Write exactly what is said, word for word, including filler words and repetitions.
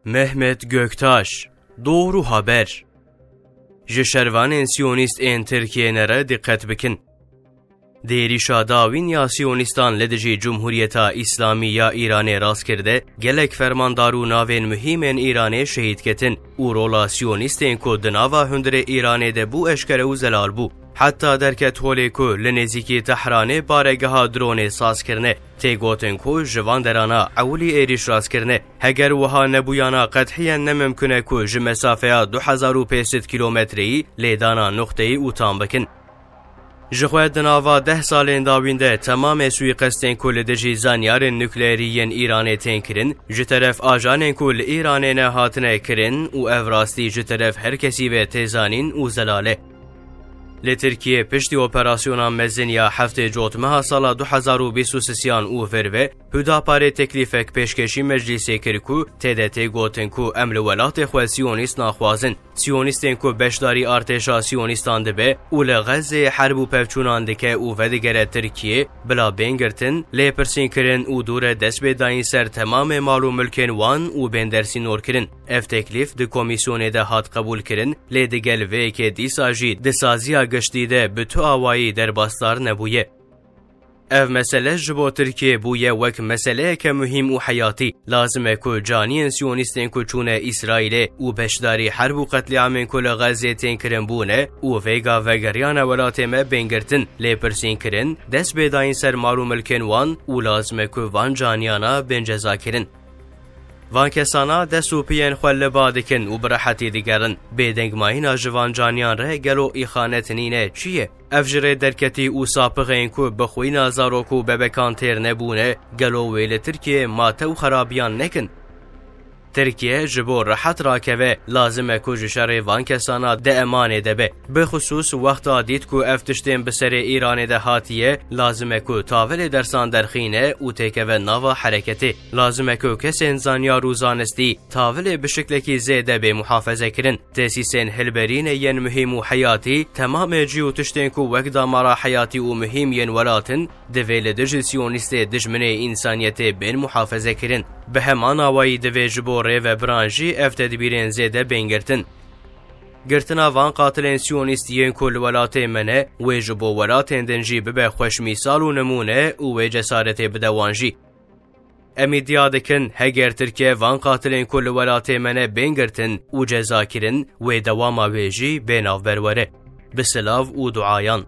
Mehmet Göktaş, Doğru Haber. Ji şervanên Siyonîst ên Tirkiyê ne re diqet bikin. Di êrîşa dawîn ya Siyonîstan li dijî Cumhuriyeta Îslamî ya Îranê rast kir de, gelek fermandar û navên muhîm ên Îranê şehîd ketin û rola Siyonîstên ku di nava hundirê Îranê de bû eşkere û zelal bû. Heta derket holê ku li nêzîkî Tehranê baregeha dronê saz kirine. Tê gotin ku ji van derana ewilî êrîş rast kirine. Heger wiha nebûyana qethiyen ne mimkun e ku ji mesafeya du hezar û pênc sed kîlometreyî lêdana nuqteyî û tam bikin. Jixwe di nava deh salên dawîn de temamê suîqestên ku li dijî zanyarên nukleerî yên Îranê tên kirin, ji teref ajanên ku li Îranê ne hatine kirin û ev rastî ji teref her kesî ve tê zanîn û zelal e. Li Tirkiyê piştî operasyona mezin ya heftê Cotmeha sala du hezar û bîst û sisiyan û vir ve, Hudaparê teklîfek pêşkêşî meclîsê kir ku tê de tê gotin ku em li welatê xwe Siyonîst naxwazin. Siyonîstên ku beşdarî artêşa Siyonîstan dibe û li Xezê herb û pevçûnan dike û vedigere Tirkiyê, bila bên girtin, lêpirsîn kirin û dûre dest pê dayîn ser temamê mal û milkên wan û bên dersînorkirin. Ev teklîf di komîsyonê de hat qebûlkirin, lê digel vê yekê dîsa jî di saziya giştî de bi tu awayî derbasdar nebûye. Ev mesele ji bo Tirkiyê bûye wek meseleyeke muhîm û heyatî. Lazim e ku caniyên Siyonîstên ku çûne Îsraîlê û beşdarî herb û qetlîamên ku li Xezê tên kirin bûne û vêga vegeriyane welatê me bên girtin, lêpirsîn kirin, dest pê dayîn ser mal û milkên wan û lazim e ku van caniyana bên cezakirin. Van kesana dest û piyên xwe li ba dikin û bi rehetî digerin. Bêdengmayîna ji van caniyan re gelo îxanet nîne çi ye? Ev ji rê derketî û sapixên ku bi xwîna zarok û bebekan têr nebûne, gelo wê li Tirkiyê mate û xerabiyan nekin? Tirkiye ji bo rehet rakeve, lazim e ku ji şerê van kesana di emanê de be. Bixusûs wexta dît ku ev tiştên bi serê Îranê de hatiye, lazim e ku tavilê dersan derxîne û têkeve nava hereketê. Lazim e ku kesên zanyar û zanistî tavilê bi şiklekî zêde bê muhafeze kirin. Tesîsên hilberînê yên muhîm û heyatî, temamê cî û tiştên ku wek damara heyatî û muhîm yên welat in, divê li dijî Siyonîstê dijminê însaniyetê bên muhafeze kirin. Bi heman awayî divê ji bo rêvebiran jî ev tedbîrên zêde bên girtin. Girtina van qatilên Siyonîst yên ku li welatê me ne, wê ji bo welatên din jî bibe xweşmîsal û nimûne û wê cesaretê bide wan jî. Em îdia dikin, heger Tirkiye van qatilên ku li welatê me ne bên girtin û ceza kirin, wê dewama wê jî bê navber were. Bi silav û duayan.